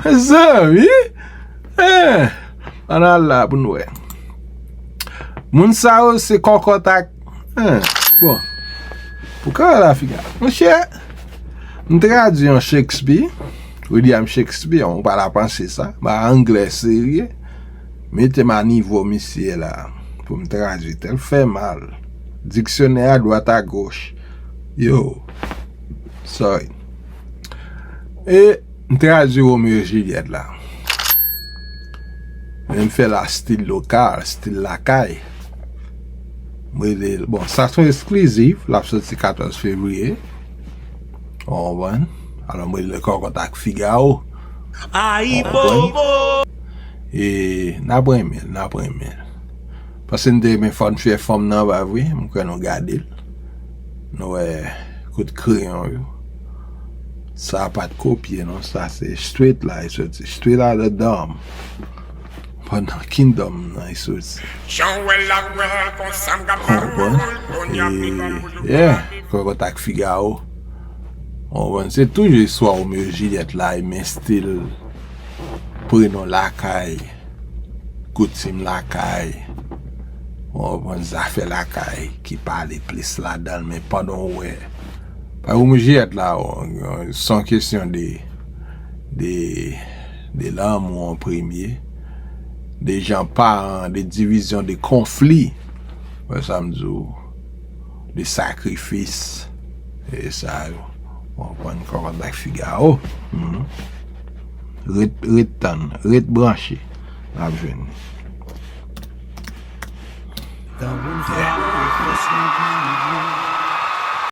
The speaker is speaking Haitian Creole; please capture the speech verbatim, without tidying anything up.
Zanmi, eh, ann al la pou n wè. Moun sa yo se kòkòt ak, eh, bon. Pou kara la figa. Monchè, m tradui yon Shakespeare, William Shakespeare, ou pa ta panse sa, ba anglè serye. Mete m a nivo misye la pou m tradui tèl fè mal. Diksyonè a dwat a goch. Yo, sorry. E m tradui Romeo e Jilyèt la. Men m fè l a stil lokal, stil lakay. M rele l, bon, sa se yon eksklizif, l ap soti katòz fevriye. Ou konprann? Alò, m rele l Kòkòt ak Figawo. Ou konprann? E n ap renmen l, n ap renmen l. Paske m te renmen fò n fè fanm nan, pa vre? M kwè nou gade l. Nou wè kout kreyon yo. Sa pa t kopye, non. Sa se straight la, e soti. Straight out of the dome. Pandan Kingdom nan, e soti. Jan w wè l la, w wè l konsa, m ka ba w. Konprann? E, yeah, Kòkòt ak Figawo. Ou konprann? Se toujou istwa Romeo e Jilyèt la, e men stil prenon lakay, koutim lakay. Ou konprann? Zafè lakay ki pale plis ladan l, men pandan w wè. Pa Romeo e Jilyèt la, se yon kesyon de, de, de lanmou an premye, de jan paran, de divizyon, de konfli. Wè sa m di w, de sakrifis. E sa yo. Ou konprann? Kòkòt ak Figawo. Mhm. Ret, ret tann, ret branche. N ap jwenn li. Yeah.